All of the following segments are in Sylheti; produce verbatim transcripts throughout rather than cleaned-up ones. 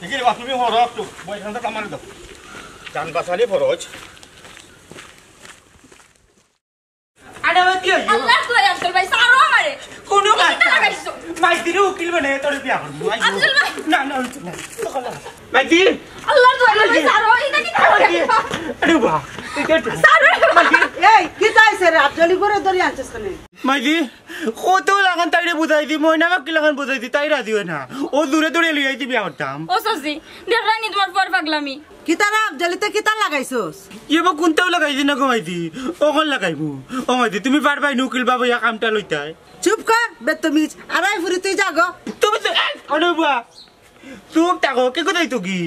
দেখি রে বাপ, তুমি হরো একটু, বয়খানটা কামাল দাও। জান বাঁচানি ফরজ। আরে, ও কি হইল? আল্লাহ, তুই আব্দুল ভাই, সারো আমারে। কোনো কিতা লাগাইছো? মাইজিরে উকিল বানাই তোর বিয়া করবো। মাইজি। আব্দুল ভাই। না, না, না। মাইজি। আল্লাহ, তুই আব্দুল ভাই, সারো, এটা কি? মাইজি। আরে বাহ, এটা কি? সারো। মাইজি। এই, কিতা অইছে রে? আফজলি করে ধরি আনছিস কেন? মাইজি, কত লাখান তাইরে বুঝাইছি, ময়না কাকি লাখান বুঝাইছি, তাই রাজি অয় না। ও দূরে দূরে লইয়া আইছি বিয়া করতাম। ও চাচি, দেখরায়নি তোমার পর পাগলামি। কিতা রে আফজলি, তে কিতা লাগাইছস? ইয়ে বা কোনটাও লাগাইছি না গো মাইজি, অখন লাগাইমু। ও মাইজি, তুমি পারবায়নি উকিল বাবইয়া কামটা লইতায়? চুপ কর, বেত্তমিজ। আরাই ফুরি তুই যা গো। তুমি তো, এই, আরে বাহ, চুপ থাকো, কি কোথায় তো কি?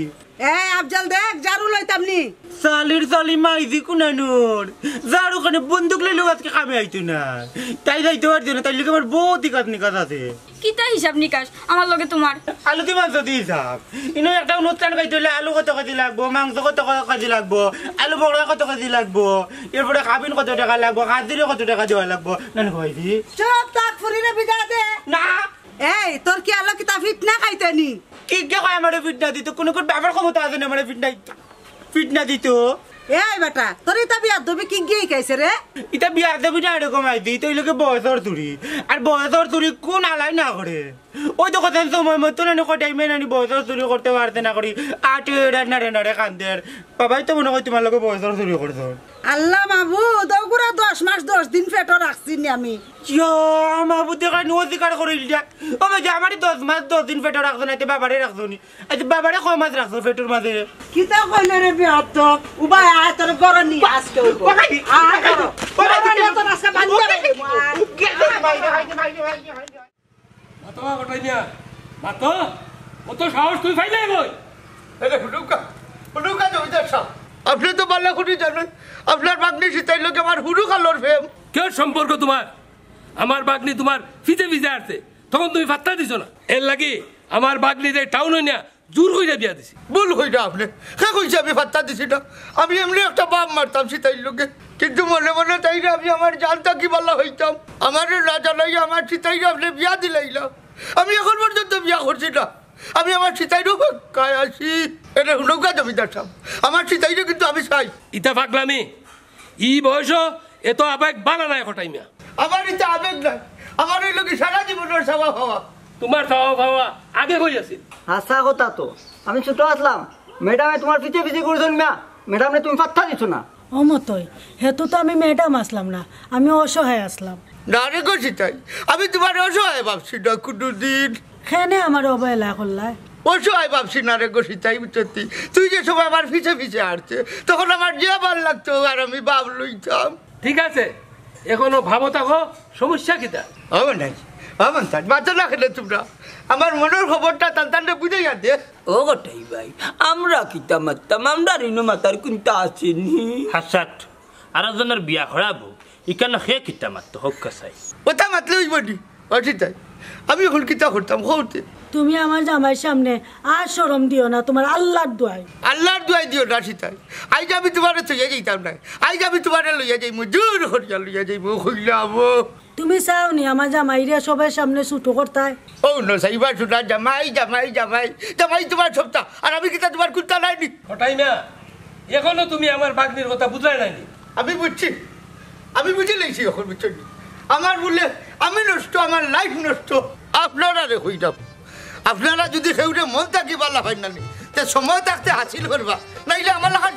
এই আফজল দেখ, ঝাড়ু লইতাম নি। চালির চালি মাইজি কুনানোর। ঝাড়ু খানে বন্দুক লইলেও আজকে কামে আইতো না। তাই যাইতে পারতো না, তাই লিগে আমার বহুত ইকাত নিকাত আছে। কিতা হিসাব নিকাশ আমার লগে তোমার? আলু দিমা যদি হিসাব। ইনো একটা অনুষ্ঠান খাইতে হইলে আলু কত কেজি লাগবো, মাংস কত কেজি লাগবো, আলু বড়া কত কেজি লাগবো, এরপরে কাবিন কত টাকা লাগবো, হাজিরে কত টাকা দেওয়া লাগবো। নানি কইছি। চুপ থাক, ফুরিরে বিদায় দে। না। এই, তোর কি আলো কিতা ফিটনা খাইতে নি? কি কে কয় আমারে ফিটনা দিত? কোন কোন বাবার ক্ষমতা আছে না আমারে ফিটনা দিত? ফিটনা দিত? এই বেটা, তোর ইতা বিয়াদবি কি গিয়ে খাইছে রে? ইতা বিয়াদবি না রে গো মাইজি, ইতা অইলো গি বয়সর চুরি। আর বয়সর চুরি কোন আলাই না করে? ওই তো কথা সময় মতো নানি কটাই মে নানি বয়সর চুরি করতে পারতে না করি। আটে এড়া নাড়ে নাড়ে কান্দের। বাবাই তো মনে হয় তোমার লগে বয়সর চুরি করছো। আল্লাহ মাবুদ, ওগুরা দশ মাস দশ দিন পেটো রাখছি নি আমি। ইয়া, মাবুদ দেখায় নো অধিকার করে ইলটা। ও মাইজি, আমারে দশ মাস দশ দিন পেটো রাখছো না, এতে বাবারে রাখছো নি। আচ্ছা, বাবারে কয় মাস রাখছো পেটোর মাঝে? কিতা কইলে রে বেয়াদব? উবাই আয়, তোর গরম নি আজকে উবাই। আয়, গরম। উবাই। তোর আজকে বান্ধি উবাই। উবাই। মাতো, মাতো, কটাই মিয়া। মাতো। অত সাহস তুই পাইলে কই? আরে, হুনুকা, হুনুকা জমিদার সাব। আপনে তো ভালা করি জানইন, আপনার ভাগ্নি সিতাইর লগে আমার হুরু কালর প্রেম। কিতা সম্পর্ক তোমার? আমার ভাগ্নি তোমার পিছে পিছে আইছে, তখন তুমি পাত্তা দিছো না। এর লাগি আমার ভাগ্নিরে টাউনো নিয়া জোর কইরা বিয়া দিছি। ভুল কইরা আপনে। কে কইছে আমি পাত্তা দিছি না? আমি এমনে একটা বাপ মারতাম সিতাইর লগে। কিন্তু মনে মনে তাইরে আমি আমার জান থাকি ভালা পাইতাম। আমারে না জানাইয়া আমার সিতাইরে আপনে বিয়া দিলাইলা। আমি এখন পর্যন্ত বিয়া করছি না। আমি আমার সিতাইর অপেক্ষায় আছি। এরে হুনুকা জমিদার সাব। আমার সিতাইরে কিন্তু আমি চাই। ইতা পাগলামি। ই বয়সো এত আবেগ ভালা নায় কটাই মিয়া। আমার ইতা আবেগ নায়। আমার অইলো গি সারা জীবনর চাওয়া পাওয়া। তোমার চাওয়া পাওয়া আগে কই আছিল? হাছা কথা তো। আমি ছোট আছলাম। ম্যাডামে তোমার পিছে পিছে ঘুরছইন মিয়া। ম্যাডামরে তুমি পাত্তা দিছো না। ও মতই, হেতু তো আমি ম্যাডাম আছলাম না, আমি অসহায় আছলাম। না রে গো সিতাই, আমি তোমারে অসহায় ভাবছি না কুনুদিন। কেনে আমারে অবহেলা করলায়? অসহায় ভাবছি না রে গো সিতাই, বুঝছস নি? তুই যে সময় আমার পিছে পিছে আইতে, তখন আমার যে ভালা লাগতো আর আমি ভাব লইতাম। ঠিক আছে, এখনো ভাবো থাকো, সমস্যা কিতা? ও নাই, ও মন্তাজ, মাতো না কেনে তোমরা? আমার মনর খবরটা তান তানরে বুঝাইয়া দে। ও কটাই ভাই, আমরা কিতা মাততাম? আমরার ইনো মাতার কুন্তা আছে নি? হাছাত, আরকজনর বিয়া করাবো, ইখানো হে কিতা মাততো, হউক্কা চাই। অতা মাতলে অইবো নি? ও সিতাই, আমি এখন কিতা করতাম, কও তে? তুমি আমার জামাইর সামনে আর শরম দিও না, তোমার আল্লার দোয়াই। আল্লার দোয়াই দিও না সিতাই। আইজ আমি তোমারে থইয়া যাইতাম নায়। আইজ আমি তোমারে লইয়া যাইমু, জোর করিয়া লইয়া যাইমু, কইলাম ও। তুমি চাও নি আমার জামাইরে সবার সামনে ছোট করতায়? ও না, চাইবা শুনা, জামাই, জামাই, জামাই, জামাই তোমার সবতা, আর আমি কিতা তোমার কুন্তা নায় নি? কটাই মিয়া, এখনো তুমি আমার ভাগ্নির কথা বুঝলায় নায় নি? আমি বুঝছি, আমি বুঝিলাইছি এখন, বুঝছো নি? আমার বুলে আমি নষ্ট, আমার life নষ্ট। আপনারারে কইরাম, আপনারা যুদি কেউরে মন থাকি ভালা পাইন না নি, তে সময় থাকতে হাসিল করবা, নাইলে আমার লাখান